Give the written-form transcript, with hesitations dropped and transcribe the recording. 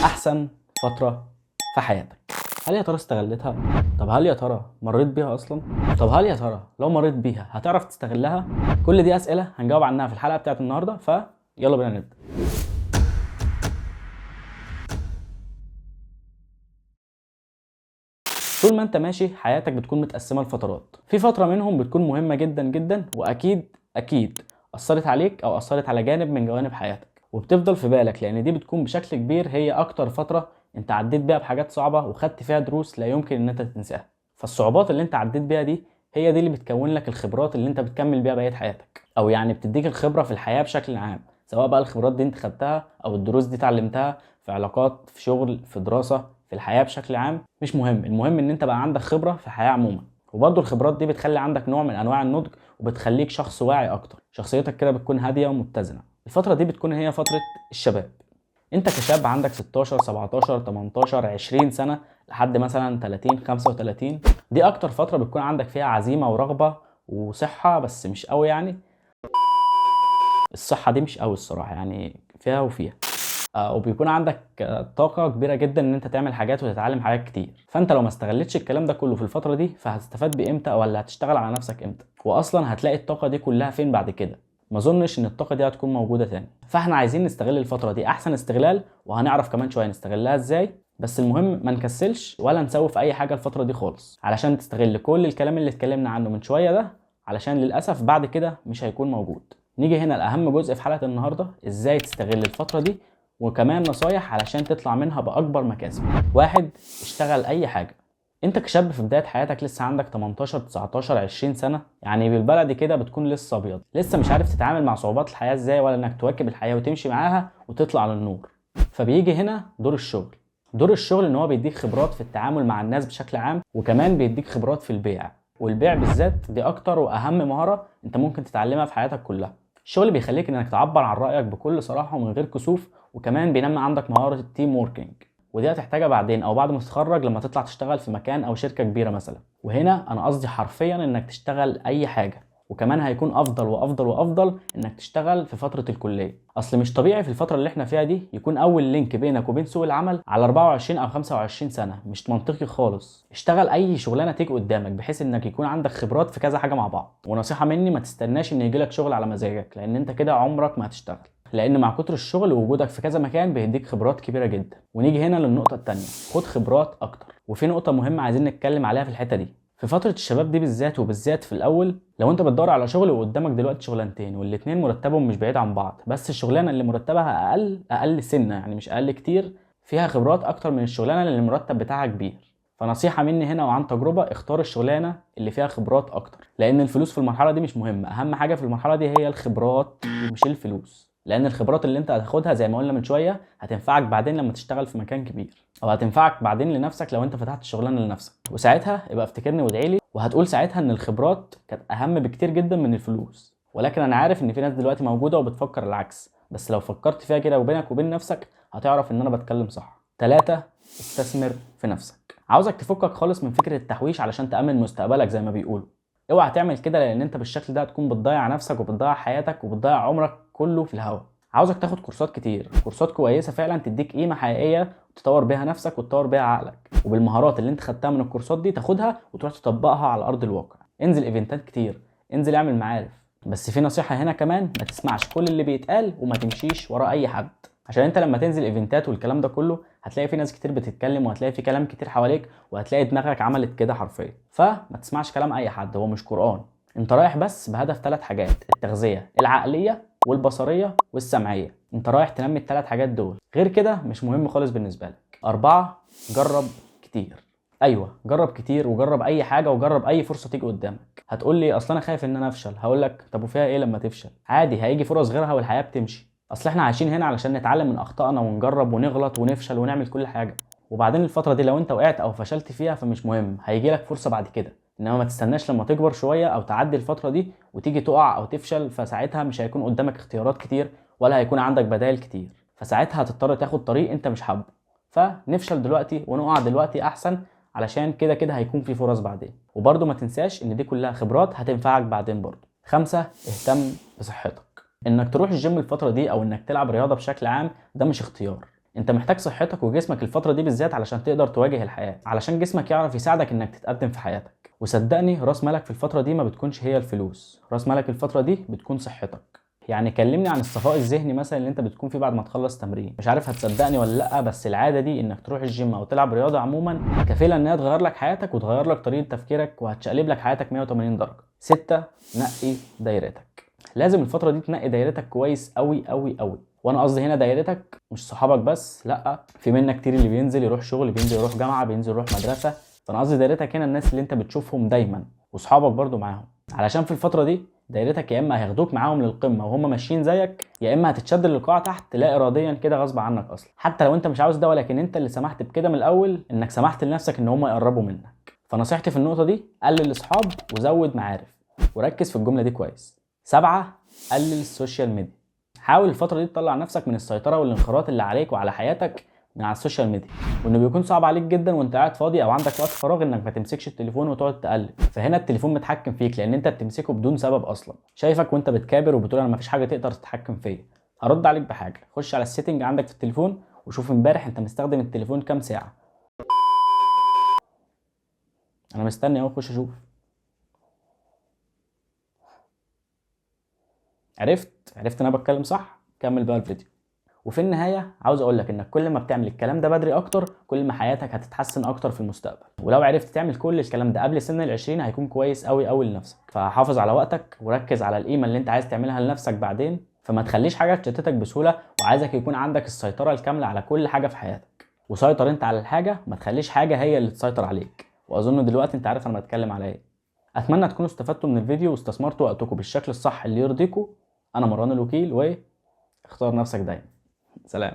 احسن فترة في حياتك، هل يا ترى استغلتها؟ طب هل يا ترى مريت بيها اصلا؟ طب هل يا ترى لو مريت بيها هتعرف تستغلها؟ كل دي اسئلة هنجاوب عنها في الحلقة بتاعت النهارده، فيلا بينا نبدا. طول ما انت ماشي حياتك بتكون متقسمه لفترات، في فترة منهم بتكون مهمة جدا جدا واكيد اكيد اثرت عليك او اثرت على جانب من جوانب حياتك وبتفضل في بالك، لان دي بتكون بشكل كبير هي اكتر فترة انت عديت بيها بحاجات صعبة وخدت فيها دروس لا يمكن ان انت تنساها. فالصعوبات اللي انت عديت بيها دي هي دي اللي بتكون لك الخبرات اللي انت بتكمل بيها بقية حياتك، او يعني بتديك الخبرة في الحياة بشكل عام، سواء بقى الخبرات دي انت خدتها او الدروس دي اتعلمتها في علاقات، في شغل، في دراسة، في الحياة بشكل عام، مش مهم، المهم ان انت بقى عندك خبره في الحياة عموما. وبرضه الخبرات دي بتخلي عندك نوع من انواع النضج وبتخليك شخص واعي اكتر، شخصيتك كده بتكون هادية ومتزنه. الفترة دي بتكون هي فترة الشباب. انت كشاب عندك 16 17 18 20 سنة لحد مثلا 30 35، دي اكتر فترة بتكون عندك فيها عزيمة ورغبه وصحة، بس مش قوي، يعني الصحة دي مش قوي الصراحة، يعني فيها وفيها، وبيكون عندك طاقة كبيرة جدا ان انت تعمل حاجات وتتعلم حاجات كتير. فانت لو ما استغلتش الكلام ده كله في الفترة دي فهتستفاد بامتى، ولا هتشتغل على نفسك امتى، واصلا هتلاقي الطاقة دي كلها فين بعد كده؟ ما اظنش ان الطاقة دي هتكون موجودة تاني. فاحنا عايزين نستغل الفترة دي احسن استغلال، وهنعرف كمان شوية نستغلها ازاي، بس المهم ما نكسلش ولا نسوف اي حاجة الفترة دي خالص، علشان تستغل كل الكلام اللي اتكلمنا عنه من شوية ده، علشان للاسف بعد كده مش هيكون موجود. نيجي هنا لاهم جزء في حلقة النهارده، ازاي تستغل الفترة دي، وكمان نصايح علشان تطلع منها باكبر مكاسب. 1، اشتغل اي حاجة. انت كشاب في بداية حياتك لسه عندك 18 19 20 سنة، يعني بالبلدي كده بتكون لسه ابيض، لسه مش عارف تتعامل مع صعوبات الحياة ازاي، ولا انك تواكب الحياة وتمشي معاها وتطلع للنور. فبيجي هنا دور الشغل. دور الشغل ان هو بيديك خبرات في التعامل مع الناس بشكل عام، وكمان بيديك خبرات في البيع، والبيع بالذات دي اكتر واهم مهارة انت ممكن تتعلمها في حياتك كلها. الشغل بيخليك انك تعبر عن رايك بكل صراحة ومن غير كسوف، وكمان بينمي عندك مهارة ال team working، ودي هتحتاجها بعدين او بعد ما تتخرج لما تطلع تشتغل في مكان او شركة كبيرة مثلا. وهنا انا قصدي حرفيا انك تشتغل اي حاجة، وكمان هيكون افضل وافضل وافضل انك تشتغل في فترة الكلية. اصل مش طبيعي في الفترة اللي احنا فيها دي يكون اول link بينك وبين سوق العمل على 24 او 25 سنة، مش منطقي خالص. اشتغل اي شغلانة تيجي قدامك بحيث انك يكون عندك خبرات في كذا حاجة مع بعض. ونصيحة مني، ما تستناش ان يجيلك شغل على مزاجك، لان انت كده عمرك ما هتشتغل، لان مع كتر الشغل ووجودك في كذا مكان بيديك خبرات كبيرة جدا. ونيجي هنا للنقطة الثانية، خد خبرات اكتر. وفي نقطة مهمة عايزين نتكلم عليها في الحتة دي، في فترة الشباب دي بالذات، وبالذات في الاول، لو انت بتدور على شغل وقدامك دلوقتي شغلانتين والاتنين مرتبهم مش بعيد عن بعض، بس الشغلانة اللي مرتبها اقل سنة، يعني مش اقل كتير، فيها خبرات اكتر من الشغلانة اللي المرتب بتاعها كبير. فنصيحه مني هنا وعن تجربه، اختار الشغلانة اللي فيها خبرات اكتر، لان الفلوس في المرحلة دي مش مهمة، اهم حاجة في المرحلة دي هي الخبرات ومش الفلوس، لان الخبرات اللي انت هتاخدها زي ما قلنا من شوية هتنفعك بعدين لما تشتغل في مكان كبير، او هتنفعك بعدين لنفسك لو انت فتحت شغلانة لنفسك، وساعتها يبقى افتكرني وادعي لي، وهتقول ساعتها ان الخبرات كانت اهم بكتير جدا من الفلوس. ولكن انا عارف ان في ناس دلوقتي موجودة وبتفكر العكس، بس لو فكرت فيها كده وبينك وبين نفسك هتعرف ان انا بتكلم صح. 3، استثمر في نفسك. عاوزك تفكك خالص من فكرة التحويش علشان تامن مستقبلك زي ما بيقولوا. اوعى تعمل كده، لان انت بالشكل ده هتكون بتضيع نفسك وبتضيع حياتك وبتضيع عمرك كله في الهوا. عاوزك تاخد كورسات كتير، كورسات كويسة فعلا تديك قيمة حقيقية تطور بيها نفسك وتطور بيها عقلك، وبالمهارات اللي انت خدتها من الكورسات دي تاخدها وتروح تطبقها على ارض الواقع. انزل ايفنتات كتير، انزل اعمل معارف. بس في نصيحة هنا كمان، ما تسمعش كل اللي بيتقال وما تمشيش ورا اي حد، عشان انت لما تنزل ايفنتات والكلام ده كله هتلاقي في ناس كتير بتتكلم، وهتلاقي في كلام كتير حواليك، وهتلاقي دماغك عملت كده حرفيا. فما تسمعش كلام اي حد، هو مش قرآن. انت رايح بس بهدف 3 حاجات، التغذية العقلية والبصرية والسمعية. انت رايح تنمي ال3 حاجات دول، غير كده مش مهم خالص بالنسبة لك. 4، جرب كتير. ايوه جرب كتير، وجرب اي حاجة، وجرب اي فرصة تيجي قدامك. هتقول لي اصل انا خايف ان انا افشل، هقول لك طب وفيها ايه لما تفشل؟ عادي، هيجي فرص غيرها والحياة بتمشي. اصل احنا عايشين هنا علشان نتعلم من اخطائنا ونجرب ونغلط ونفشل ونعمل كل حاجة. وبعدين الفترة دي لو انت وقعت او فشلت فيها فمش مهم، هيجي لك فرصة بعد كده. انما ما تستناش لما تكبر شوية او تعدي الفترة دي وتيجي تقع او تفشل، فساعتها مش هيكون قدامك اختيارات كتير ولا هيكون عندك بدائل كتير، فساعتها هتضطر تاخد طريق انت مش حابة. فنفشل دلوقتي ونقع دلوقتي احسن، علشان كده كده هيكون في فرص بعدين. وبرده ما تنساش ان دي كلها خبرات هتنفعك بعدين برده. 5، اهتم بصحتك. انك تروح الجيم الفترة دي او انك تلعب رياضة بشكل عام ده مش اختيار، انت محتاج صحتك وجسمك الفترة دي بالذات علشان تقدر تواجه الحياة، علشان جسمك يعرف يساعدك انك تتقدم في حياتك. وصدقني راس مالك في الفترة دي ما بتكونش هي الفلوس، راس مالك الفترة دي بتكون صحتك. يعني كلمني عن الصفاء الذهني مثلا اللي انت بتكون فيه بعد ما تخلص تمرين. مش عارف هتصدقني ولا لا، بس العادة دي انك تروح الجيم او تلعب رياضة عموما كفيله انها تغير لك حياتك وتغير لك طريقه تفكيرك وهتشقلب لك حياتك 180 درجه. 6، نقي دايرتك. لازم الفترة دي تنقي دايرتك كويس قوي قوي قوي. وانا قصدي هنا دايرتك مش صحابك بس، لا، في منا كتير اللي بينزل يروح شغل، بينزل يروح جامعه، بينزل يروح مدرسه. فانا قصدي دايرتك هنا الناس اللي انت بتشوفهم دايما واصحابك برضو معاهم، علشان في الفترة دي دايرتك يا اما هياخدوك معاهم للقمه وهم ماشيين زيك، يا اما هتتشد للقاع تحت لا اراديا كده غصب عنك اصلا، حتى لو انت مش عاوز ده، ولكن انت اللي سمحت بكده من الاول، انك سمحت لنفسك ان هم يقربوا منك. فنصيحتي في النقطة دي قلل اصحاب وزود معارف، وركز في الجملة دي كويس. 7، قلل ال social media. حاول الفترة دي تطلع نفسك من السيطرة والانخراط اللي عليك وعلى حياتك من على ال social media، وانه بيكون صعب عليك جدا وانت قاعد فاضي او عندك وقت فراغ انك ما تمسكش التليفون وتقعد تقلب. فهنا التليفون متحكم فيك لان انت بتمسكه بدون سبب اصلا، شايفك وانت بتكابر وبتقول انا ما فيش حاجة تقدر تتحكم فيا. هرد عليك بحاجة، خش على ال setting عندك في التليفون وشوف امبارح انت مستخدم التليفون كام ساعة. انا مستني اهو، خش اشوف. عرفت انا بتكلم صح؟ كمل بقى الفيديو. وفي النهاية عاوز اقول لك انك كل ما بتعمل الكلام ده بدري اكتر، كل ما حياتك هتتحسن اكتر في المستقبل. ولو عرفت تعمل كل الكلام ده قبل سن ال20 هيكون كويس قوي قوي لنفسك. فحافظ على وقتك وركز على القيمة اللي انت عايز تعملها لنفسك بعدين، فما تخليش حاجة تشتتك بسهولة، وعايزك يكون عندك السيطرة الكاملة على كل حاجة في حياتك. وسيطر انت على الحاجة، ما تخليش حاجة هي اللي تسيطر عليك. واظن دلوقتي انت عارف انا بتكلم على ايه. اتمنى تكونوا استفدتوا من الفيديو واستثمرتوا وقتكم بالشكل الصح اللي يرضيكم. انا مروان الوكيل، واختار نفسك دايما. سلام.